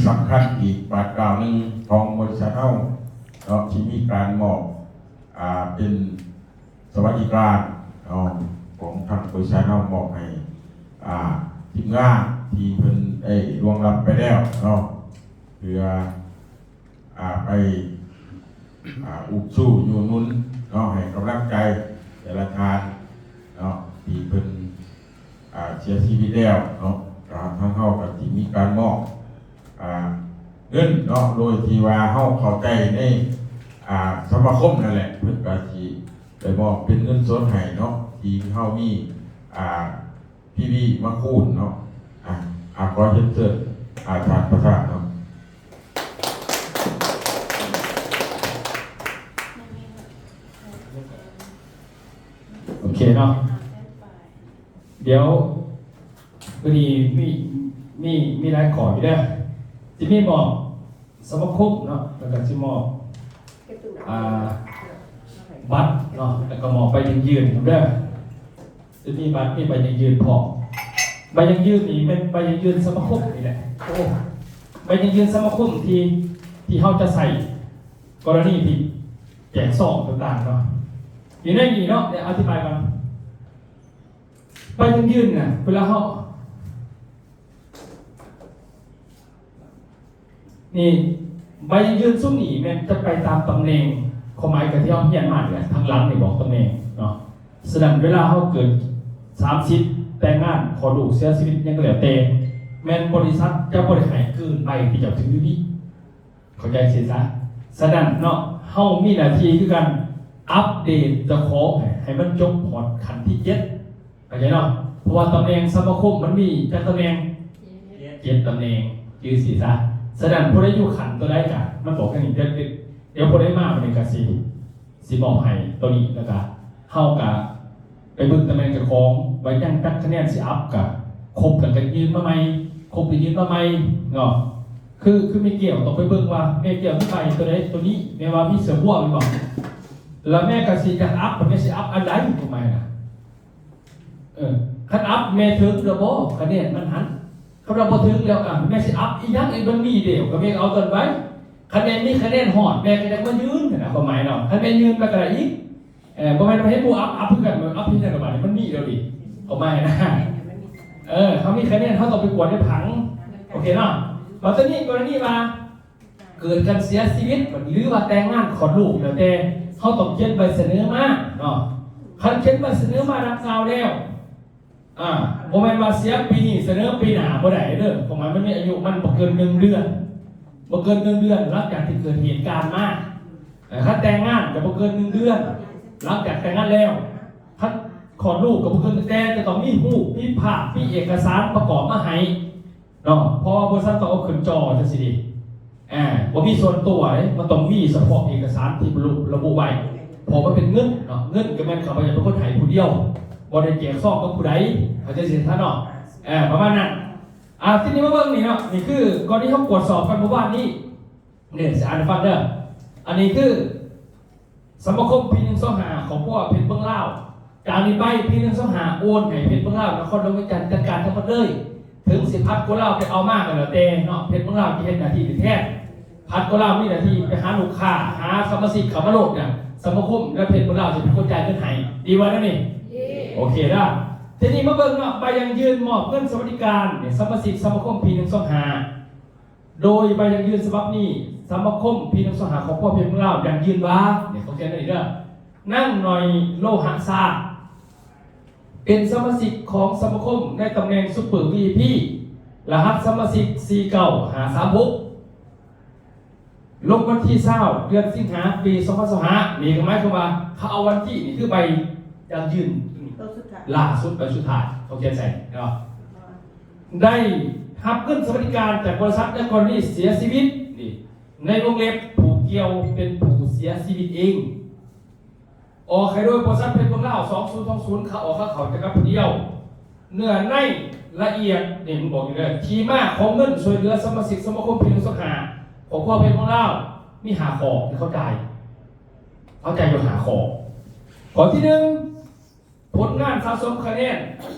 ສຳຄັນອີກບາດກ້າວໜຶ່ງຂອງບໍລິສັດເຮົາເນາະ ທີ່ມີການມອບ ອ່າ ເປັນສະຫວັດດີການເນາະ ຂອງທາງບໍລິສັດເຮົາມອບໃຫ້ ອ່າ ທີມງານທີ່ເພິ່ນໄດ້ລ່ວງລັບໄປແລ້ວເນາະ ເພື່ອ ອ່າ ໄປ ອ່າ ອຸບຊູຢູ່ໜູນເນາະ ໃຫ້ກຳລັງໃຈແຕ່ລະທ່ານເນາະ ທີ່ເພິ່ນ ອ່າ ເສຍຊີວິດແລ້ວເນາະ ກໍທາງເຮົາກໍຊິມີການມອບ ອ່າ ເງິນເນາະ ໂດຍທີ່ວ່າເຮົາເຂົ້າໃຈໃນ ອ່າ ສະມາຄົມນັ້ນແຫຼະ ເພິ່ນກໍຊິໄດ້ມອບເປັນເງິນສົດໃຫ້ເນາະ ທີ່ເຮົາມີ ອ່າ ພີບີມາຄູນເນາະ ອ່າ ຂໍຮຽນເຊີນ ອ່າ ທ່ານປະທານເນາະ. ໂອເຄເນາະ ດຽວມື້ນີ້ມີ ມີ ມີຫຼາຍຂໍ້ຢູ່ເດີ ຊິມີມອບສະມາຄົມເນາະ ແລ້ວກໍຊິມອບ ອ່າ ບັດເນາະ ແລ້ວກໍມອບໃບຢັ້ງຢືນນຳເດີ ຊິມີບັດ ມີໃບຢັ້ງຢືນພ້ອມ ໃບຢັ້ງຢືນນີ້ແມ່ນໃບຢັ້ງຢືນສະມາຄົມນີ້ແຫຼະ ໂອ້ ໃບຢັ້ງຢືນສະມາຄົມທີ່ ທີ່ເຮົາຈະໃຊ້ ກໍລະນີທີ່ແຈກຊອງຕ່າງໆເນາະ ຢູ່ໃນນີ້ເນາະ ດຽວອະທິບາຍກ່ອນ ໃບຢັ້ງຢືນນະ ເວລາເຮົາ ນີ້ ໃບຢັ້ງຢືນຊຸມນີ້ແມ່ນຈະໄປຕາມຕຳແໜ່ງ ຄວາມໝາຍກໍທີ່ເຮົາຮຽນມານີ້ແຫຼະ ທາງຫຼັງນີ້ບອກຕຳແໜ່ງເນາະ ສະນັ້ນເວລາເຮົາເກີດສາມສິບ ແຕ່ງງານ ຄອດລູກ ເສຍຊີວິດ ຫຍັງກໍແລ້ວແຕ່ ແມ່ນບໍລິສັດຈະບໍ່ໄດ້ໃຫ້ເກີນໃບທີ່ເຈົ້າຖືຢູ່ນີ້ ເຂົ້າໃຈຊີ້ຊະ ສະນັ້ນເນາະ ເຮົາມີໜ້າທີ່ຄືກັນ ອັບເດດເຈົ້າຂອງໃຫ້ ໃຫ້ມັນຈົບຮອດຂັ້ນທີເຈັດ ເຂົ້າໃຈເນາະ ເພາະວ່າຕຳແໜ່ງສະມາຄົມມັນມີຈັກຕຳແໜ່ງ? ເຈັດຕຳແໜ່ງ ຈື່ຊີ້ຊະ ສະນັ້ນຜູ້ໃດຢູ່ຂັ້ນຕົວໃດກະ ມັນບອກແຄ່ນີ້ ດຽວ ດຽວຜູ້ໃດມາມື້ນີ້ກະຊິ ຊິມອບໃຫ້ໂຕນີ້ ແລ້ວກະເຮົາກະໄປເບິ່ງຕຳແໜ່ງເຈົ້າຂອງ ວ່າຍັງຈັກຄະແນນຊິອັບ ກະຄົບແລ້ວກະຍື່ນມາໃໝ່ ຄົບແລ້ວຍື່ນມາໃໝ່ເນາະ ຄື ຄືແມ່ແກ້ວຕ້ອງໄປເບິ່ງວ່າແມ່ແກ້ວມີໃບໂຕໃດໂຕນີ້ ແມ່ວ່າມີເສືອບົວແມ່ນບໍ່ ແລ້ວແມ່ກະຊິຢາກອັບ ແມ່ຊິອັບອັນໃດ ຄວາມໝາຍນະ ເອີ ຄັນອັບແມ່ເຖິງແລ້ວບໍ່ຄະແນນມັນຫັ້ນ ຄັນວ່າບໍ່ເຖິງແລ້ວ ອາ ແມ່ຊິອັບອີ່ຫຍັງອີກ ມັນມີແລ້ວ ກໍແມ່ເອົາຕອນໄວ ຄັນແມ່ມີຄະແນນຮອດ ແມ່ກໍຢາກມາຍື່ນຫັ້ນນະ ຄວາມໝາຍເນາະ ຄັນແມ່ຍື່ນມາກໍໄດ້ອີກ ເອີ ບໍ່ແມ່ນວ່າເຮັດບໍ່ອັບ ອັບຄືກັນ ເອີ ອັບເຮັດຫຍັງກໍບາດນີ້ ມັນມີແລ້ວເດ ຄວາມໝາຍນະ ເອີ ເຮົາມີຄະແນນ ເຮົາຕ້ອງໄປກວດໃນຜັງ ໂອເຄເນາະ ບັດທີນີ້ກໍລະນີວ່າ ເກີດການເສຍຊີວິດ ຫຼືວ່າແຕ່ງງານຄອດລູກ ແລ້ວແຕ່ເຮົາຕ້ອງຂຽນໃບສະເໜີມາເນາະ ຄັນຂຽນໃບສະເໜີມາດັ່ງກ່າວແລ້ວ ອາ ບໍ່ແມ່ນວ່າເສຍປີນີ້ສະເໜີປີໜ້າບໍ່ໄດ້ເດີ ເພາະວ່າມັນມີອາຍຸມັນບໍ່ເກີນໜຶ່ງເດືອນ ບໍ່ເກີນໜຶ່ງເດືອນຫຼັງຈາກທີ່ເກີດເຫດການມາ ເອີ ຄັນແຕ່ງງານກໍບໍ່ເກີນໜຶ່ງເດືອນຫຼັງຈາກແຕ່ງງານແລ້ວ ຄັນຄອດລູກກໍບໍ່ເກີນ ແຕ່ຈະຕ້ອງມີຮູບ ມີພາບ ມີເອກະສານປະກອບມາໃຫ້ ເນາະ ເພາະວ່າບໍລິສັດຕ້ອງເອົາຂຶ້ນຈໍຈັ່ງຊີ້ເດ ອາ ບໍ່ມີສ່ວນຕົວເດ້ ມັນຕ້ອງມີສະເພາະເອກະສານທີ່ລະບຸ ລະບຸໄວ້ ເພາະມັນເປັນເງິນເນາະ ເງິນກໍແມ່ນຂ້າພະເຈົ້າເປັນຄົນໃຫ້ຜູ້ດຽວ ບໍ່ໄດ້ແຈກຊອງກັບຜູ້ໃດ ເຂົ້າໃຈຊີ້ທ່ານເນາະ ເອີ ປະມານນັ້ນ ອາ ທີນີ້ມາເບິ່ງນີ້ເນາະ ນີ້ຄືກໍລະນີເຮົາກວດສອບກັນເມື່ອວານນີ້ ນີ້ຊິອ່ານໃຫ້ຟັງເດີ ອັນນີ້ຄື ສະມາຄົມພີໜຶ່ງສອງຫ້າ ຄອບຄົວເພັດເມືອງລາວ ຈາກນີ້ໄປ ພີໜຶ່ງສອງຫ້າ ໂອນໃຫ້ເພັດເມືອງລາວ ນະຄອນຫຼວງວຽງຈັນ ຈັດການທັງໝົດເລີຍ ເຖິງຊິພັດກວ່າລາວໄປເອົາມາກໍແລ້ວແຕ່ເນາະ ເພັດເມືອງລາວຈະເຮັດໜ້າທີ່ນີ້ແທນ ພັດກວ່າລາວມີໜ້າທີ່ໄປຫາລູກຄ້າ ຫາສະມາຊິກເຂົ້າມາໂລດນະ ສະມາຄົມ ແລະ ເພັດເມືອງລາວຈະເປັນຄົນຈ່າຍເງິນໃຫ້ ດີບໍ່ແນວນີ້? ໂອເຄເດີ ທີນີ້ມາເບິ່ງເນາະ ໃບຢັ້ງຢືນມອບເງິນສະຫວັດດີການ ສະມາຊິກສະມາຄົມພີໜຶ່ງສອງຫ້າ ໂດຍໃບຢັ້ງຢືນສະບັບນີ້ ສະມາຄົມພີໜຶ່ງສອງຫ້າ ຄອບຄົວເພັດເມືອງລາວ ຢັ້ງຢືນວ່າ ນີ້ເຂົາຂຽນໄວ້ນີ້ເດີ ນາງໜ້ອຍ ໂລຫະຊາ ເປັນສະມາຊິກຂອງສະມາຄົມໃນຕຳແໜ່ງຊຸບເປີ ວີໄອພີ ລະຫັດສະມາຊິກ ສີ່ເກົ້າຫ້າສາມຫົກ ລົງວັນທີຊາວ ເດືອນສິງຫາ ປີສອງພັນຊາວຫ້າ ນີ້ກໍໝາຍຄວາມວ່າ ເຂົາເອົາວັນທີ ນີ້ຄືໃບຢັ້ງຢືນ ໂຕສຸດທ້າຍ ລ່າສຸດ ໃບສຸດທ້າຍ ເຂົາຂຽນໃສ່ເນາະ ໄດ້ຮັບເງິນສະຫວັດດີການຈາກບໍລິສັດ ແລະ ກໍລະນີເສຍຊີວິດນີ້ ໃນວົງເລັບ ຜູ້ກ່ຽວເປັນຜູ້ເສຍຊີວິດເອງ ອອກໃຫ້ໂດຍບໍລິສັດເພັດເມືອງລາວ ສອງສູນສອງສູນ ຂາອອກຂາເຂົ້າຈະກັບຜູ້ດຽວ ເນື້ອໃນລະອຽດນີ້ມັນບອກຢູ່ເດີ ທີ່ມາຂອງເງິນຊ່ວຍເຫຼືອສະມາຊິກສະມາຄົມພີໜຶ່ງສອງຫ້າ ຂອງຄອບຄົວເພັດເມືອງລາວ ມີຫ້າຂໍ້ທີ່ເຂົາຈ່າຍ ເຂົາຈ່າຍຢູ່ຫ້າຂໍ້ ຂໍ້ທີໜຶ່ງ ຜົນງານສະສົມຄະແນນ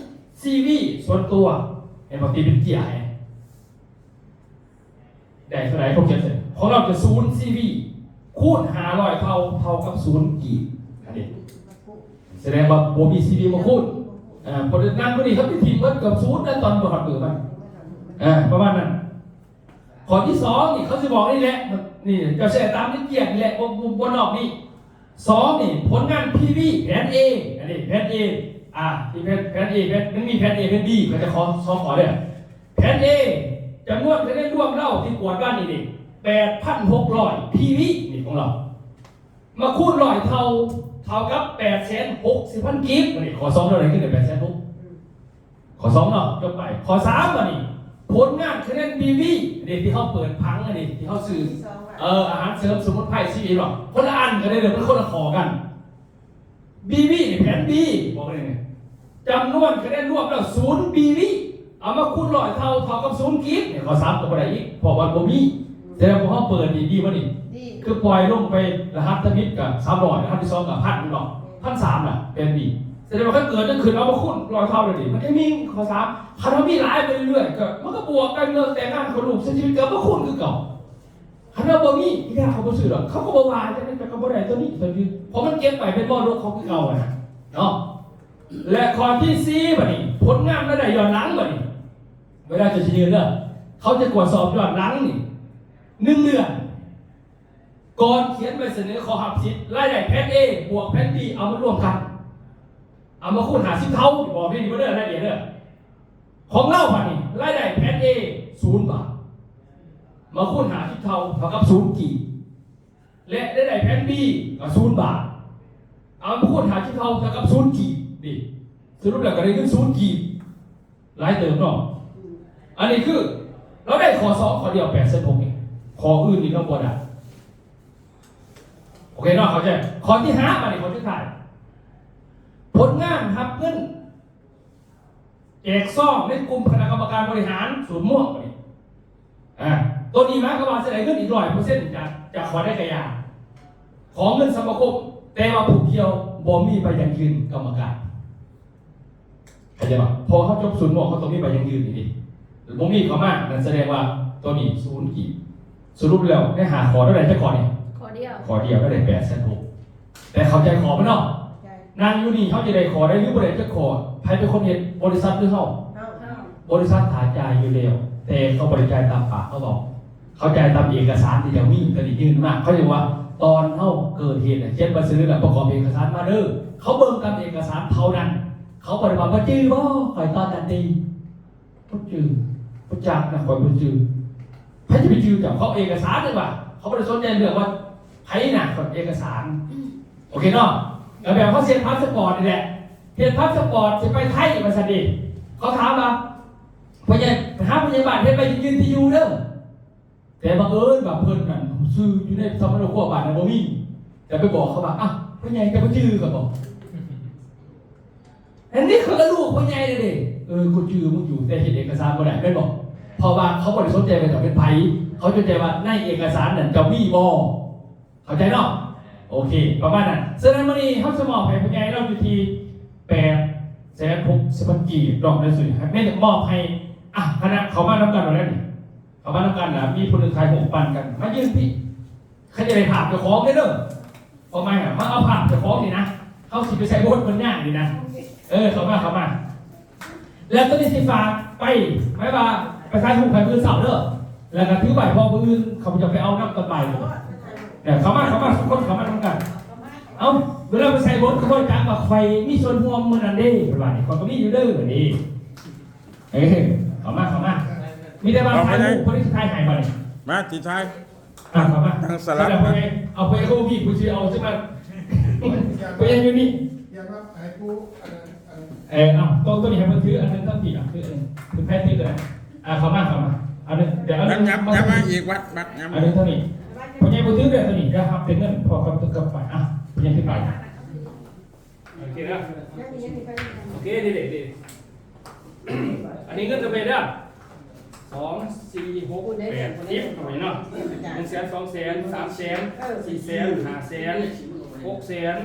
ຊີວີສ່ວນຕົວ ເຫັນບໍ່ ທີ່ເປັນເຈ້ຍໃຫ້ ເ ໄດ້ເທົ່າໃດ? ເຂົາຂຽນໃສ່ ຂອງລາວຈະສູນຊີວີ ຄູນຫ້າຮ້ອຍເທົ່າ ເທົ່າກັບສູນກີບ. ອັນນີ້ສະແດງວ່າບໍ່ມີຊີວີມາຄູນ. ເອີ ເພາະນັ້ນມື້ນີ້ເຂົາຈະຖິ້ມເບິດເກືອບສູນແລ້ວ ຕອນບໍ່ຮອດມື້ມັນ. ເອີ ປະມານນັ້ນ. ຂໍ້ທີສອງນີ້ ເຂົາຊິບອກນີ້ແຫຼະ ນີ້ ເຈົ້າໃຊ້ຕາມໃນກຽດນີ້ແຫຼະ ບໍ່ ບໍ່ ບໍ່ນອກນີ້. ສອງນີ້ ຜົນງານພີວີ ແຜນເອ ອັນນີ້ແຜນເອ ອາ ທີ່ແຜນ ແຜນເອ ແຜນ ມັນມີແຜນເອ ແຜນບີ ເຂົາຈະຂໍສອງຂໍ້ເດີ້. ແຜນເອ ຈຳນວນຄະແນນລວມລາວທີ່ກວດວັນນີ້ເດ້ ແປດພັນຫົກຮ້ອຍພີວີ ນີ້ຂອງລາວ ມາຄູນຮ້ອຍເທົ່າ ເທົ່າກັບແປດແສນຫົກສິບພັນກີບ. ນີ້ ຂໍ້ສອງເທົ່າໃດ? ຄືໄດ້ແປດແສນຫົກ. ຂໍ້ສອງເນາະ ຈົບໄປ. ຂໍ້ສາມ ບັດນີ້ ຜົນງານຄະແນນບີວີ ອັນນີ້ທີ່ເຮົາເປີດຜັງ ອັນນີ້ທີ່ເຮົາຊື້ ເອີ ອາຫານເສີມສະໝຸນໄພຊີວີເນາະ ຄົນລະອັນກໍໄດ້ເດີ້ ມັນຄົນລະຂໍ້ກັນ. ບີວີ ນີ້ແຜນບີ ບອກເລີຍນີ້ ຈຳນວນຄະແນນລວມແລ້ວສູນບີວີ ເອົາມາຄູນຮ້ອຍເທົ່າ ເທົ່າກັບສູນກີບ. ນີ້ ຂໍ້ສາມກໍບໍ່ໄດ້ອີກ ເພາະວ່າບໍ່ມີ. ແຕ່ພວກເຮົາເປີດນີ້ດີບໍ່ນີ້? ຄືປ່ອຍລົງໄປ ລະຫັດທຳອິດກໍສາມຮ້ອຍ ລະຫັດທີສອງກໍພັນເນາະ ພັນສາມລະ ແຜນບີ. ສະແດງວ່າຄັນເກີດຈັ່ງຂຶ້ນ ເອົາມາຄູນຮ້ອຍເທົ່າເລີຍນີ້ ມັນຈະມີ. ຂໍ້ສາມ ຄັນເຮົາມີຫຼາຍໄປເລື້ອຍໆ ກໍມັນກໍບວກກັນ ເລື່ອງແຕ່ງງານ ຂອງລູກ ໃຊ້ຊີວິດ ກໍເອົາມາຄູນຄືເກົ່າ. ຄັນວ່າບໍ່ມີ ອີ່ຫຍັງເຂົາບໍ່ຊື້ດອກ ເຂົາກໍບໍ່ວ່າຈັ່ງໃດ ແຕ່ກໍບໍ່ໄດ້ຕົວນີ້ ຕົວນີ້ ເພາະມັນເກັບໄວ້ເປັນມໍລະດົກເຂົາຄືເກົ່າຫັ້ນນະ ເນາະ. ແລະ ຂໍ້ທີສີ່ ບັດນີ້ ຜົນງານລາຍໄດ້ຍ້ອນຫຼັງ. ບັດນີ້ ເວລາຈະຊິຍື່ນເດີ້ ເຂົາຈະກວດສອບຍ້ອນຫຼັງນີ້ ໜຶ່ງເດືອນ ກ່ອນຂຽນໃບສະເໜີຂໍຮັບສິດ ລາຍໄດ້ແຜນເອບວກແຜນບີ ເອົາມາລວມກັນ ເອົາມາຄູນຫ້າສິບເທົ່າ. ບອກນີ້ບໍ່ເດີ້ ລາຍລະອຽດເດີ້. ຂອງລາວບັດນີ້ ລາຍໄດ້ແຜນເອ ສູນບາດ ມາຄູນຫ້າສິບເທົ່າ ເທົ່າກັບສູນກີບ ແລະ ລາຍໄດ້ແຜນບີກໍສູນບາດ ເອົາມາຄູນຫ້າສິບເທົ່າ ເທົ່າກັບສູນກີບ. ນີ້ ສະຫຼຸບແລ້ວກໍໄດ້ເງິນສູນກີບ ຫຼາຍເຕີບເນາະ. ອັນນີ້ຄືລາວໄດ້ຂໍ້ສອງຂໍ້ດຽວ ແປດແສນຫົກນີ້ ຂໍ້ອື່ນນີ້ລາວບໍ່ໄດ້. ໂອເຄເນາະ ເຂົ້າໃຈ. ຂໍ້ທີຫ້າ ບັດນີ້ ຂໍ້ສຸດທ້າຍ ຜົນງານຮັບເງິນ ແຈກຊອງໃນກຸ່ມຄະນະກຳມະການບໍລິຫານສູນມ່ວງນີ້ ອາ ໂຕນີ້ໝາຍຄວາມວ່າຈະໄດ້ເງິນອີກຮ້ອຍເປີເຊັນ ຈາກ ຈາກຂໍ້ໃດກະຢ່າ ຂອງເງິນສະມາຄົມ ແຕ່ວ່າຜູ້ກ່ຽວບໍ່ມີໃບຢັ້ງຢືນກຳມະການ. ເຂົ້າໃຈບໍ່? ເພາະເຮົາຈົບສູນມ່ວງ ເຮົາຕ້ອງມີໃບຢັ້ງຢືນນີ້ເດ້ ບໍ່ມີເຂົ້າມາ ນັ້ນສະແດງວ່າໂຕນີ້ສູນກີບ. ສະຫຼຸບແລ້ວໃນຫ້າຂໍ້ ລາວໄດ້ຈັກຂໍ້ນີ້? ຂໍ້ດຽວ ຂໍ້ດຽວ ລາວໄດ້ແປດແສນຫົກ. ແຕ່ເຂົ້າໃຈຂໍ້ມັນເນາະ? ເຂົ້າໃຈ. ນັ່ງຢູ່ນີ້ເຮົາຈະໄດ້ຂໍ້ໃດ ຫຼືບໍ່ໄດ້ຈັກຂໍ້? ໃຜເປັນຄົນເຮັດ? ບໍລິສັດ ຫຼືເຮົາ? ເຮົາ. ບໍລິສັດຖ້າຈ່າຍຢູ່ແລ້ວ ແຕ່ເຂົາບໍ່ໄດ້ຈ່າຍຕາມປາກເຮົາເວົ້າ ເຂົາຈ່າຍຕາມເອກະສານທີ່ເຈົ້າມີ ຕົວນີ້ຍື່ນມາ. ເຂົາເອີ້ນວ່າຕອນເຮົາເກີດເຫດ ຂຽນໃບສະເໜີ ແລ້ວປະກອບເອກະສານມາເດີ້. ເຂົາເບິ່ງຕາມເອກະສານເທົ່ານັ້ນ. ເຂົາບໍ່ໄດ້ວ່າ ບໍ່ຈື່ບໍ່ ຂ້ອຍຕອນນັ້ນຕິ ບໍ່ຈື່ ບໍ່ຈັກນະ ຂ້ອຍບໍ່ຈື່. ໃຜຈະໄປຈື່ເຈົ້າ? ເຂົາເອກະສານເດ້ວ່າ ເຂົາບໍ່ໄດ້ສົນໃຈເລື່ອງວ່າໃຜນະ ເອກະສານ. ໂອເຄເນາະ? ກໍແບບເຮົາເຊັນພາສະປອດນີ້ແຫຼະ ເຮັດພາສະປອດຊິໄປໄທວ່າຊັ້ນເດ້. ເຂົາຖາມວ່າ ພະຍາ ຫາພະຍາບານເຮັດໃບຢືນທີ່ຢູ່ເດີ້. ແຕ່ບັງເອີນວ່າເພິ່ນນັ້ນຊື່ຢູ່ໃນສຳມະໂນຄົວບ້ານນັ້ນບໍ່ມີ ແຕ່ໄປບອກເຂົາວ່າ ອ້າວ ພໍ່ໃຫຍ່ເຈົ້າບໍ່ຈື່ຂ້ອຍບໍ? ອັນນີ້ເຂົາກໍລູກພໍ່ໃຫຍ່ເດ້. ເອີ ກູຈື່ມຶງຢູ່ ແຕ່ເຮັດເອກະສານບໍ່ໄດ້ແມ່ນບໍ່? ເພາະວ່າເຂົາບໍ່ໄດ້ສົນໃຈວ່າເຈົ້າເປັນໃຜ ເຂົາສົນໃຈວ່າໃນເອກະສານນັ້ນເຈົ້າມີບໍ່? ເຂົ້າໃຈເນາະ? ໂອເຄ ປະມານນັ້ນ. ສະນັ້ນມື້ນີ້ເຮົາຊິມອບໃຫ້ພໍ່ໃຫຍ່ລາວຢູ່ທີ່ແປດແສນຫົກສິບພັນກີບເນາະ ໃນສຸດ ແມ່ນມອບໃຫ້ ອ່ະ ຄະນະເຂົ້າມານຳກັນວ່າແລ້ວນີ້ ເຂົ້າມານຳກັນລະ ມີຜູ້ໜຶ່ງຖ່າຍຮູບປັ່ນກັນ ມາຢືນພີ້ ຄັນຢາກໄດ້ພາບເຈົ້າຂອງເດີ້. ຄວາມໝາຍນະ ມາເອົາພາບເຈົ້າຂອງນີ້ນະ ເຮົາຊິໄປໃສ່ບົດເພິ່ນຍ່າງນີ້ນະ. ເອີ ເຂົ້າມາ ເຂົ້າມາ. ແລ້ວໂຕນີ້ຊິຝາກໄປ ໝາຍວ່າໄປຖ່າຍຮູບໃຫ້ມື້ເຊົ້າເດີ້ ແລ້ວກໍຖືໄວ້ ເພາະມື້ອື່ນຂ້າພະເຈົ້າໄປເອົານຳຕອນບ່າຍ. ເຂົ້າມາ ເຂົ້າມາ ທຸກຄົນເຂົ້າມານຳກັນ. ເອົ້າ ເວລາໄປໃສ່ບົດ ຂ້າພະເຈົ້າວ່າຂ້ອຍມີສ່ວນຮ່ວມມື້ນັ້ນເດ້ ເພິ່ນວ່ານີ້ ຂ້ອຍກໍມີຢູ່ເດີ້ ນີ້. ເອີ ເຂົ້າມາ ເຂົ້າມາ. ມີແຕ່ວ່າຖ່າຍຮູບ ເພິ່ນຊິຖ່າຍໃຫ້ບັດນີ້. ມາ ຊິຖ່າຍ. ອ່ະ ເຂົ້າມາ ຕັ້ງສະຫຼັບ ເອົາໄປ ເອົາໄປ ເອົາໄປ ເອົາໄປ ເອົາໄປ ເອົາໄປ ເອົາໄປຢູ່ນີ້ ຢ່າມາໃຫ້ກູ ອັນນັ້ນ ອັນ ເອີ ເອົາ ໂຕ ໂຕນີ້ໃຫ້ເພິ່ນຖື ອັນໜຶ່ງທັງພີ້ ອ່ະ ຖືອັນໜຶ່ງ ຖືແພນຖືກໍໄດ້. ອ່ະ ເຂົ້າມາ ເຂົ້າມາ ອັນໜຶ່ງ ດຽວອັນໜຶ່ງ ຍັບ ຍັບມາອີກ ວັດ ວັດ ຍັບ ອັນໜຶ່ງທາງນີ້ ພໍ່ໃຫຍ່ບໍ່ຖືເດີ້ ໂຕນີ້ ດຽວຮັບແຕ່ເງິນ ພໍ່ກັບ ກັບໄປ ອ່ະ ພໍ່ໃຫຍ່ຖືໄປ. ໂອເຄນະ ໂອເຄ ນີ້ເດ້ ນີ້ ອັນນີ້ເງິນຈະເປັນເດີ ສອງ ສີ່ ຫົກ ແປດ ສິບ ເນາະ ໜຶ່ງແສນ ສອງແສນ ສາມແສນ ສີ່ແສນ ຫ້າແສນ ຫົກແສນ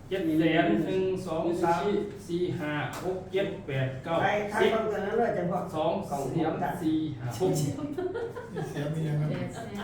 ເຈັດແສນ ໜຶ່ງ ສອງ ສາມ ສີ່ ຫ້າ ຫົກ ເຈັດ ແປດ ເກົ້າ ສິບ ສອງ ສາມ ສີ່ ຫ້າ ຫົກ ເສຍມີຫຍັງນະ?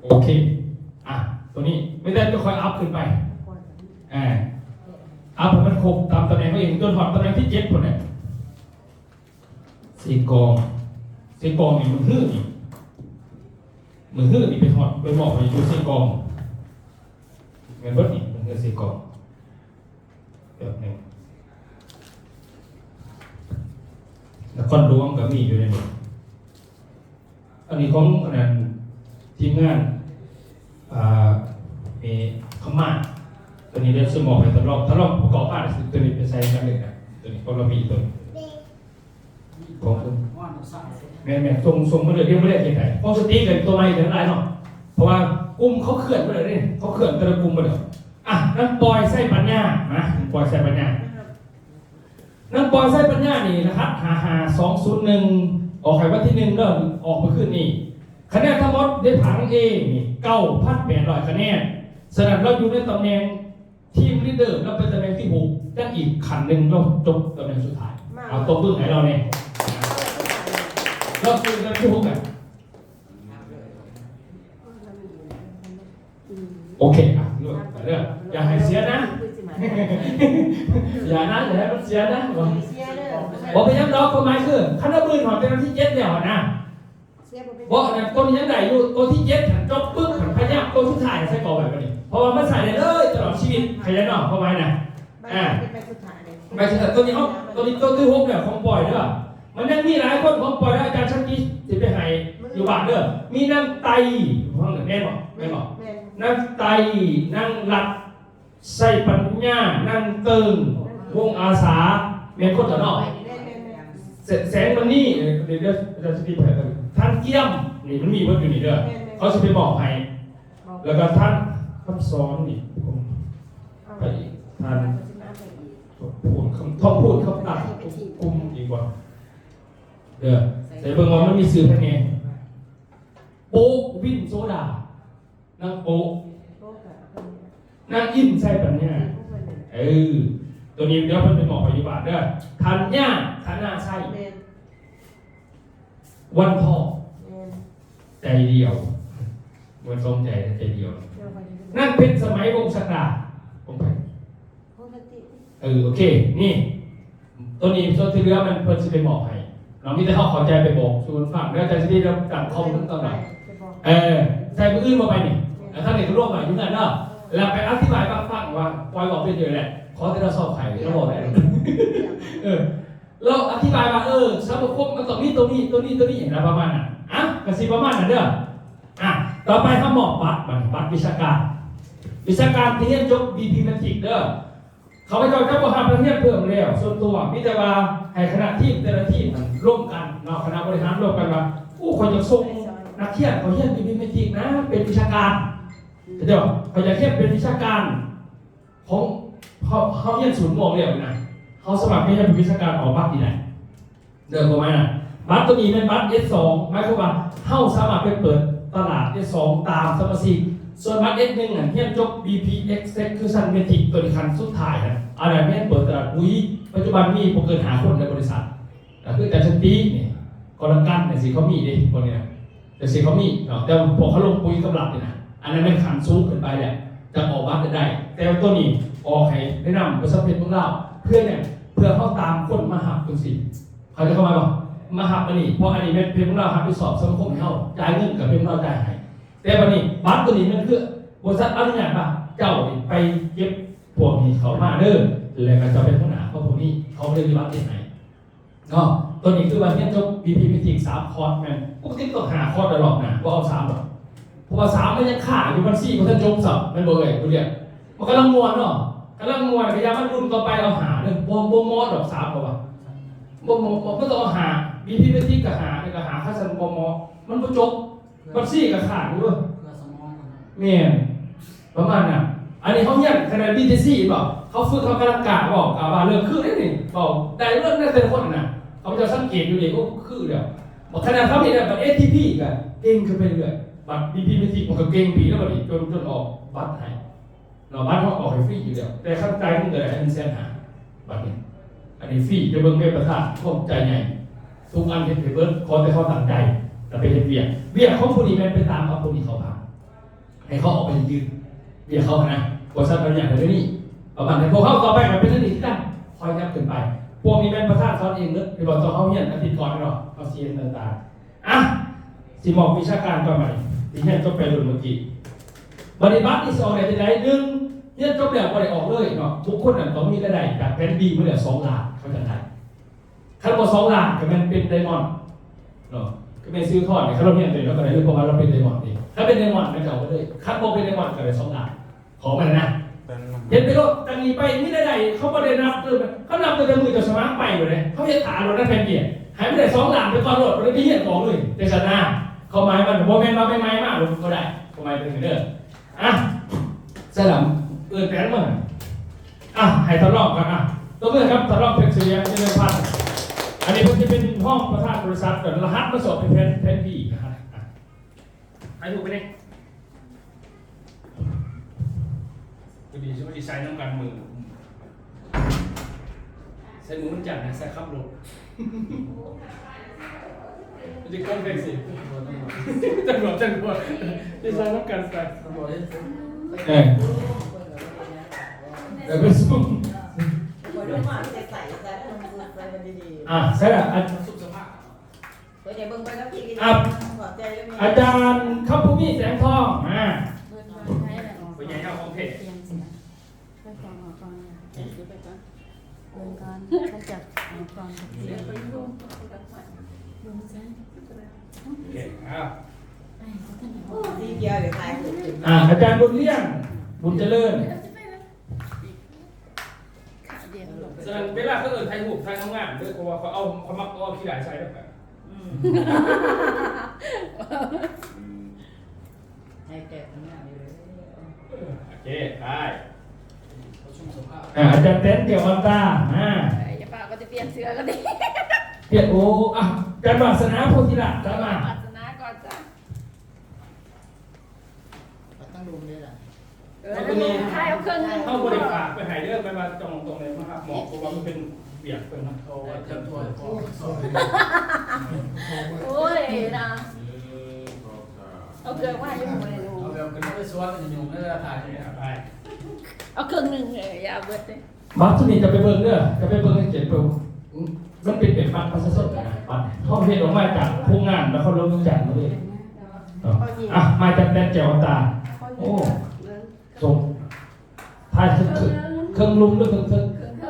ໂອເຄ ອ່ະ ຕົວນີ້ມີແຕ່ຈະຄ່ອຍອັບຂຶ້ນໄປ ອ່າ ອັບໃຫ້ມັນຄົບຕາມຕຳແໜ່ງເຮົາເອງ ຈົນຮອດຕຳແໜ່ງທີເຈັດພຸ້ນແຫຼະ. ເຊກອງ ເຊກອງນີ້ມື້ຮືນີ້ ມື້ຮືນີ້ໄປຮອດ ໄປມອບໃຫ້ຢູ່ເຊກອງ ແມ່ນເບິດນີ້ ມື້ຮືເຊກອງ. ແປັບໜຶ່ງ ນະຄອນຫຼວງກໍມີຢູ່ໃນນີ້. ອັນນີ້ຂອງອັນນັ້ນ ທີມງານ ອ່າ ເອ ຄຳມາດ ຕົວນີ້ດຽວຊິມອບໃຫ້ທ່ານລອງ ທ່ານລອງປະກອບມາ ຕົວນີ້ໄປໃສ່ກັນເລີຍນະ ຕົວນີ້ຂອງລາວມີຕົວນີ້ ຂອງ ແມ່ນໆ ສົ່ງ ສົ່ງມາເລີຍ ດຽວມື້ແລກເຮັດໃຫ້ ປົກກະຕິກໍຕົວໃໝ່ກໍຫຼາຍເນາະ ເພາະວ່າກຸ່ມເຂົາເຄື່ອນໄປແລ້ວເດ້ ເຂົາເຄື່ອນແຕ່ລະກຸ່ມໄປແລ້ວ. ອ່ະ ນາງປອຍ ໄຊປັນຍາ ນາງປອຍ ໄຊປັນຍາ ນາງປອຍ ໄຊປັນຍານີ້ ລະຫັດ ຫ້າຫ້າສອງສູນໜຶ່ງ ອອກໃຫ້ວັນທີໜຶ່ງເດີ ອອກມື້ຄືນນີ້. ຄະແນນທັງໝົດໄດ້ຜັງເອນີ້ ເກົ້າພັນແປດຮ້ອຍຄະແນນ. ສະນັ້ນລາວຢູ່ໃນຕຳແໜ່ງທີມລີດເດີ ລາວເປັນຕຳແໜ່ງທີຫົກ ຍັງອີກຂັ້ນໜຶ່ງ ລາວຈົບຕຳແໜ່ງສຸດທ້າຍ. ເອົາຕົບມືໃຫ້ລາວແດ່ ລາວຄືຕຳແໜ່ງທີຫົກນະ. ໂອເຄ ອ່ະ ເລີກ ໄປເລີກ ຢ່າໃຫ້ເສຍນະ ຢ່ານະ ຢ່າໃຫ້ມັນເສຍນະ. ບໍ່ເປັນຫຍັງດອກ ຄວາມໝາຍຄື ຄັນວ່າມື້ຮອດແຕ່ວັນທີເຈັດແລ້ວນະ ບໍ່ນະ ຕົວນີ້ຍັງໄດ້ຢູ່ ຕົວທີເຈັດຫັ້ນ ຈົບປຶບຫັ້ນ ພະຍາຍາມຕົວສຸດທ້າຍໃສ່ກອງໄວ້ບັດນີ້ ເພາະວ່າມັນໃຊ້ໄດ້ເລີຍຕະຫຼອດຊີວິດ ເຂົ້າໃຈເນາະ ຄວາມໝາຍນະ. ອ່າ ໃບສຸດທ້າຍເດ້ ໃບສຸດທ້າຍ ຕົວນີ້ເຮົາ ຕົວນີ້ຕົວທີຫົກແລ້ວຂອງປອຍເດີ. ມັນຍັງມີຫຼາຍຄົນຂອງປອຍເດີ ອາຈານສັນຕິຊິໄປໃຫ້ຢູ່ບ້ານເດີ. ມີນາງໄຕ ແມ່ນບໍ່ ແມ່ນບໍ່? ແມ່ນ ນາງໄຕ ນາງລັດ ໄຊປັນຍາ ນາງເຕີງ ວົງອາສາ ແມ່ນຄົນຕົວເນາະ. ແສງມະນີ ເອີ ດຽວ ດຽວ ດຽວຊິໄປ ທ່ານກຽມ ນີ້ມັນມີເບິດຢູ່ນີ້ເດີ ເຂົາຊິໄປມອບໃຫ້. ແລ້ວກໍທ່ານຄຳສອນນີ້ ໄປອີກ ທ່ານ ທອງພູນ ຄຳ ທອງພູນ ຄຳຕັດ ກຸມອີກບໍ່ເດີ. ໃສ່ເບິ່ງວ່າມັນມີຊື່ໃຜແດ່ ໂປກ ວິນ ໂສດາ ນາງໂປກ ນາງອິນ ໄຊປັນຍາ. ເອີ ຕົວນີ້ດຽວເພິ່ນໄປມອບໃຫ້ຢູ່ບ້ານເດີ. ທັນຍາ ທະນາໄຊ ວັນທອງ ແມ່ນ ໃຈດຽວ ບໍ່ສອງໃຈ ໃຈດຽວ. ນາງເພັນສະໄໝ ວົງສັກດາ ຂອງໃຜ? ຂອງສັນຕິ. ເອີ ໂອເຄ ນີ້ ຕົວນີ້ສ່ວນທີ່ເຫຼືອມັນເພິ່ນຊິໄປມອບໃຫ້ເນາະ. ມີແຕ່ເຮົາເຂົ້າໃຈໄປບອກສູ່ເພິ່ນຟັງ ແລ້ວຈະໄດ້ຮັບການຄອມເພິ່ນຕອນໃດ. ເອີ ໃສ່ມື້ອື່ນບໍ່ໄປນີ້ ແລ້ວທ່ານນີ້ກໍລວມໄວ້ຢູ່ນັ້ນເນາະ ແລ້ວໄປອະທິບາຍໃຫ້ຟັງວ່າ ປ່ອຍເວົ້າເປັນຢູ່ແຫຼະ ຂໍແຕ່ລະຊອບໃຫ້ ລາວເວົ້າໄດ້. ເອີ ລາວອະທິບາຍວ່າ ເອີ ສະມາຄົມມັນຕ້ອງມີຕົວນີ້ ຕົວນີ້ ຕົວນີ້ນະ ປະມານນັ້ນ. ອ່ະ ກະຊິປະມານນັ້ນເດີ. ອ່ະ ຕໍ່ໄປເຮົາມອບບັດ ບັດ ບັດວິຊາການ ວິຊາການທີ່ຮຽນຈົບ ບີພີ ແມັດຣິກ ເດີ. ຂ້າພະເຈົ້າຈະບໍ່ຮັບນັກຮຽນເພີ່ມແລ້ວ ສ່ວນຕົວ ມີແຕ່ວ່າໃຫ້ຄະນະທີມແຕ່ລະທີມນັ້ນລົມກັນເນາະ ຄະນະບໍລິຫານລົມກັນວ່າ ໂອ້ ຂ້ອຍຢາກສົ່ງນັກຮຽນເຂົາຮຽນ ບີພີ ແມັດຣິກ ນະ ເປັນວິຊາການ. ເຂົາເຈົ້າ ຂ້ອຍຢາກຮຽນເປັນວິຊາການ ຂອງເຮົາ ເຮົາຮຽນສູນມ່ວງແລ້ວນະ ເຮົາສະໝັກຮຽນເປັນວິຊາການ ອອກບັດນີ້ໄດ້ເດີ. ຄວາມໝາຍນະ ບັດໂຕນີ້ແມ່ນບັດ ເອສສອງ ໝາຍຄວາມວ່າເຮົາສາມາດໄປເປີດຕະຫຼາດ ເອສສອງ ຕາມສະມາຊິກ. ສ່ວນບັດ ເອສໜຶ່ງ ຫັ້ນ ຮຽນຈົບ ບີພີ ເອັກເຊັກຄີຊັນ ແມັດຣິກ ໂຕນີ້ຂັ້ນສຸດທ້າຍນະ ອັນນັ້ນແມ່ນເປີດຕະຫຼາດປຸ໋ຍ. ປັດຈຸບັນມີບໍ່ເກີນຫ້າຄົນໃນບໍລິສັດ ກໍຄືອາຈານສັນຕິນີ້ ກໍລະກັນຈັ່ງຊີ້ ເຂົາມີເດ້ ພວກນີ້ນະ ຈັ່ງຊີ້ເຂົາມີເນາະ. ແຕ່ພວກເຂົາລົງປຸ໋ຍກັບລັດນີ້ນະ ອັນນັ້ນແມ່ນຂັ້ນສູງຂຶ້ນໄປແລ້ວ ຈັ່ງອອກບັດໄດ້. ແຕ່ວ່າໂຕນີ້ອອກໃຫ້ແນະນຳບໍລິສັດເພດເມືອງລາວ ເພື່ອຫຍັງ? ເພື່ອເຮົາຕາມຄົນມາຮັບຈັ່ງຊີ້ ເຂົ້າໃຈຄວາມໝາຍບໍ່? ມາຮັບອັນນີ້ ເພາະອັນນີ້ແມ່ນເພດເມືອງລາວຮັບຜິດຊອບສັງຄົມໃຫ້ເຮົາ ຈ່າຍເງິນກໍເພດເມືອງລາວຈ່າຍໃຫ້. ແຕ່ບັດນີ້ ບັດໂຕນີ້ແມ່ນຄືບໍລິສັດອະນຸຍາດວ່າ ເຈົ້ານີ້ໄປເກັບພວກນີ້ເຂົ້າມາເດີ ແລ້ວກໍເຈົ້າເປັນຫົວໜ້າຂອງພວກນີ້ ເຂົາເລີຍມີບັດເຮັດໃຫ້ ເນາະ. ຕົວນີ້ຄືວ່າຮຽນຈົບ ບີພີ ແມັດຣິກ ສາມຄອດ ແມ່ນ ປົກກະຕິຕ້ອງຫ້າຄອດ ລອບໜ້າບໍ່ເອົາສາມດອກ ເພາະວ່າສາມມັນຍັງຄ້າຢູ່ບັນຊີ ບໍ່ທັນຈົບຊ້ຳ ແມ່ນບໍ່ເອີຍ ຜູ້ລຽນ? ມັນກຳລັງມ່ວນເນາະ ກຳລັງມ່ວນ ກະຢ່າມັນລຸ້ນຕໍ່ໄປເອົາຫ້າເດີ ບໍ່ ບໍ່ເໝາະດອກ ສາມ ເຂົາວ່າ ບໍ່ເໝາະ ບໍ່ ມັນຕ້ອງເອົາຫ້າ ບີພີ ແມັດຣິກ ກະຫ້າ ແລ້ວກະຫ້າ ຄັດສັນບໍ່ເໝາະ ມັນບໍ່ຈົບ ບັນຊີກະຄ້າງຢູ່ເດີ ເພື່ອສະໝອງ ແມ່ນ. ປະມານນັ້ນ ອັນນີ້ເຮົາຮຽນຄະແນນ ບີທີຊີ ເຫັນບໍ່? ເຂົາຝຶກ ເຂົາກຳລັງກ້າເວົ້າ ກ້າວ່າເລື່ອງຄືເດ້ນີ້ ເວົ້າໄດ້ເບິດນະ ແຕ່ລະຄົນນະ ເຂົາເຈົ້າສັງເກດຢູ່ເດ້ ໂອ້ ຄືແລ້ວ ບັດຄະແນນເຂົານີ້ແຫຼະ ບັດ ເອສທີພີ ກໍເກັ່ງຂຶ້ນໄປເລື້ອຍ ບັດ ບີພີ ແມັດຣິກ ມັນກໍເກັ່ງໄປອີກແລ້ວ ບັດນີ້ ຈົນ ຈົນອອກບັດໃຫ້ເນາະ. ບັດເຮົາອອກໃຫ້ຟຣີຢູ່ແລ້ວ ແຕ່ຄັນຈ່າຍເງິນກໍໄດ້ ໜຶ່ງແສນຫ້າ ບັດນີ້ ອັນນີ້ຟຣີ ຈະເບິ່ງເວັບປະທານ ພວກຈ່າຍໃຫຍ່ ທຸກອັນເຮັດໃຫ້ເບິດ ຂໍແຕ່ເຮົາຕັ້ງໃຈ ແລ້ວໄປເຮັດວຽກ ວຽກຂອງຜູ້ນີ້ແມ່ນໄປຕາມເອົາຜູ້ນີ້ເຂົ້າມາ ໃຫ້ເຂົາອອກໄປຢືນວຽກເຂົາຫັ້ນນະ. ບໍລິສັດອະນຸຍາດໃຫ້ແນວນີ້ ປະມານນັ້ນ. ພວກເຮົາຕໍ່ໄປກໍເປັນແນວນີ້ຄືກັນ ຄ່ອຍຫຍັບຂຶ້ນໄປ. ພວກນີ້ແມ່ນປະທານສອນເອງເບິດ ທີ່ວ່າຕອນເຮົາຮຽນອາທິດກ່ອນເນາະ ເຮົາຊິເຫັນຕ່າງໆ. ອ່ະ ຊິມອບວິຊາການກ່ອນບັດນີ້ ທີ່ຮຽນຈົບໄປລຸ້ນເມື່ອກີ້. ບັດນີ້ບັດນີ້ຊິອອກໄດ້ຈັ່ງໃດ? ໜຶ່ງ ຮຽນຈົບແລ້ວບໍ່ໄດ້ອອກເລີຍເນາະ, ບຸກຄົນນັ້ນຕ້ອງມີລາຍໄດ້ຈາກແຜນບີມາແລ້ວສອງລ້ານ ເຂົາຈັ່ງໄດ້. ຄັນບໍ່ສອງລ້ານກໍແມ່ນເປັນໄດມອນເນາະ, ກໍແມ່ນຊື່ທອນນີ້ ຄັນລາວຮຽນໂຕນີ້ລາວກໍໄດ້ເລີຍ ເພາະວ່າລາວເປັນໄດມອນນີ້. ຄັນເປັນໄດມອນມັນກໍເອົາໄປເລີຍ, ຄັນບໍ່ເປັນໄດມອນກໍໄດ້ສອງລ້ານ. ຂໍມັນນະ ເຮັດໄປໂລດ, ຕັ້ງນີ້ໄປມີລາຍໄດ້ ເຂົາບໍ່ໄດ້ນັບເດີ, ເຂົານັບຕັ້ງແຕ່ມື້ເຈົ້າສະໝັກໄປພຸ້ນເດ້. ເຂົາເຮັດຖ້າໂລດນະແຜນບີ ໃຫ້ມັນໄດ້ສອງລ້ານໄປກ່ອນໂລດ, ບໍ່ໄດ້ໄປຮຽນຕໍ່ເລີຍ. ແຕ່ຊັ້ນນະ ຄວາມໝາຍມັນບໍ່ແມ່ນວ່າໃໝ່ໆມາໂລດກໍໄດ້, ຄວາມໝາຍເປັນຈັ່ງຊີ້ເດີ. ອ່ະ ສະດຳ ເອີ້ນແປນມາ. ອ່ະ ໃຫ້ທ່ານຮອງກ່ອນ. ອ່ະ ຕົບມືກັບທ່ານຮອງເພັດສະຫວຽນ ຈະເລີນພັນ. ອັນນີ້ເພິ່ນຈະເປັນຮອງປະທານບໍລິສັດ, ລະຫັດມາສອບໃຫ້ແຜນ ແຜນບີນະ. ອ່ະ ຖ່າຍຮູບໄປນີ້. ພໍດີຊິໄປໃສ່ນຳກັນມື້ ໃສ່ມື້ວັນຈັນນະ ໃສ່ຂັບລົດ ມັນຈະກົງແທັກຊີ ຕຳຫຼວດ ຕຳຫຼວດ ຊິໃສ່ນຳກັນ ຕຳຫຼວດ ເອີ ເອີ ໄປສົ່ງ ບໍ່ໄດ້ມາ ໃສ່ ໃສ່ ໃສ່ ໃສ່ ໃສ່ ອ່າ ໃສ່ລະ ອັນ ສຸກສະພາບ ເພິ່ນໃຫ້ເບິ່ງໃບຂັບຂີ່ ອ່ະ ຂອບໃຈເດີແມ່ ອາຈານຄຳພູມີ ແສງທອງ ມາ ເບິ່ງກ່ອນ ໃຜລະ ຜູ້ໃຫຍ່ເຮົາຂອງແທ້ ເບິ່ງກ່ອນ ເບິ່ງກ່ອນ ເບິ່ງກ່ອນ ເບິ່ງກ່ອນ ເບິ່ງໃສ່ ໂອເຄ ເອົາ ສີຂຽວ ດຽວຖ່າຍຮູບຂຶ້ນ ອ່າ ອາຈານບຸນລ້ຽງ ບຸນຈະເລີນ ສະນັ້ນເວລາເຂົາເອີ້ນຖ່າຍຮູບ ຖ່າຍງາມໆເດີ ເພາະວ່າເຂົາເອົາ ເຂົາມັກເອົາຂີ້ຫຼ້າໃສ່ແລ້ວກະ ອືມ ໃຫ້ແຕກງາມຢູ່ເດີ ເອີ ໂອເຄ ໄປ ອ່າ ອາຈານແຕນ ແກ້ວອ່ອນຕາ ມາ ເອີ ຢ່າປາກວ່າຈະປ່ຽນເສື້ອກໍດີ ປ່ຽນ ໂອ້ ອ່ະ ອາຈານວາສະໜາ ໂພທິລາດ ຕາມມາ ວາສະໜາກ່ອນຈ້ະ. ເອົາຕັ້ງລົມເດ້ລະ ເອີ ເອົາຕົວນີ້ ໃຫ້ເອົາເຄິ່ງໜຶ່ງ ເຮົາບໍ່ໄດ້ຝາກໄປໃຫ້ເດີ ແປວ່າຕ້ອງ ຕ້ອງໄດ້ມາຮັບມອບ ເພາະວ່າມັນເປັນວຽກເພິ່ນນະ ເອົາໄວ້ເຄື່ອງຖ້ວຍ ໂອ້ຍນະ ເອົາເຄື່ອງມາຢູ່ ເອົາແບບຂຶ້ນມາໄປສວນ ມັນຈະຫຍຸ້ງເດີ ຖ່າຍ ເອົາເຄິ່ງໜຶ່ງເລີຍ ຢ່າເບິດເດ້. ບັດຊຸດນີ້ຈະໄປເບິ່ງເດີ ຈະໄປເບິ່ງໃນເຂດເພິ່ນ ມັນເປັນແບບບັດປະຊາຊົນນະ ບັດເຮົາເຮັດອອກມາຈາກໂຮງງານນະຄອນຫຼວງວຽງຈັນເລີຍເນາະ. ອ່ະ ມາຈາກແດນແກ້ວອັນຕາ ໂອ້ ສົ່ງ ຖ່າຍເຄິ່ງ ເຄິ່ງ ເຄິ່ງລຸ່ມຫຼືເຄິ່ງເທິງ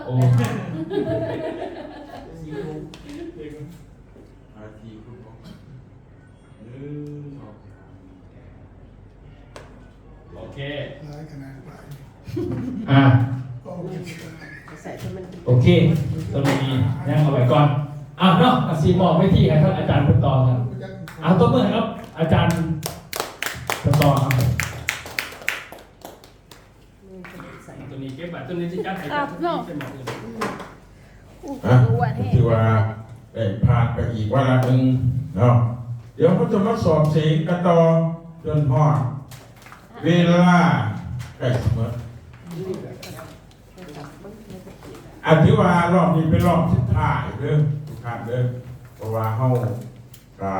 ໂອ້ ໂອເຄ ຫຼາຍຂະໜາດຫຼາຍ ອ່າ ໂອເຄ ໂຕນີ້ຍັງເອົາໄວ້ກ່ອນ ອ່າເນາະ ກະຊິມອບເວທີໃຫ້ທ່ານອາຈານເພິ່ນຕໍ່ກັນ ອ່າ ຕົບມືໃຫ້ກັບອາຈານເພິ່ນຕໍ່ ໂຕນີ້ເກັບໄວ້ ໂຕນີ້ຊິຈັດໃຫ້ ຄັບເນາະ ເປັນໝໍອື່ນ ອ່ະ ຖືວ່າໄດ້ຜ່ານໄປອີກວາລະໜຶ່ງເນາະ ດຽວເຮົາຈະມາສອບເສັງກັນຕໍ່ຈົນຮອດເວລາໃກ້ຊິໝົດ ອ່ະ ຖືວ່າລອບນີ້ເປັນລອບສຸດທ້າຍເດີທຸກທ່ານເດີ ເພາະວ່າເຮົາກະ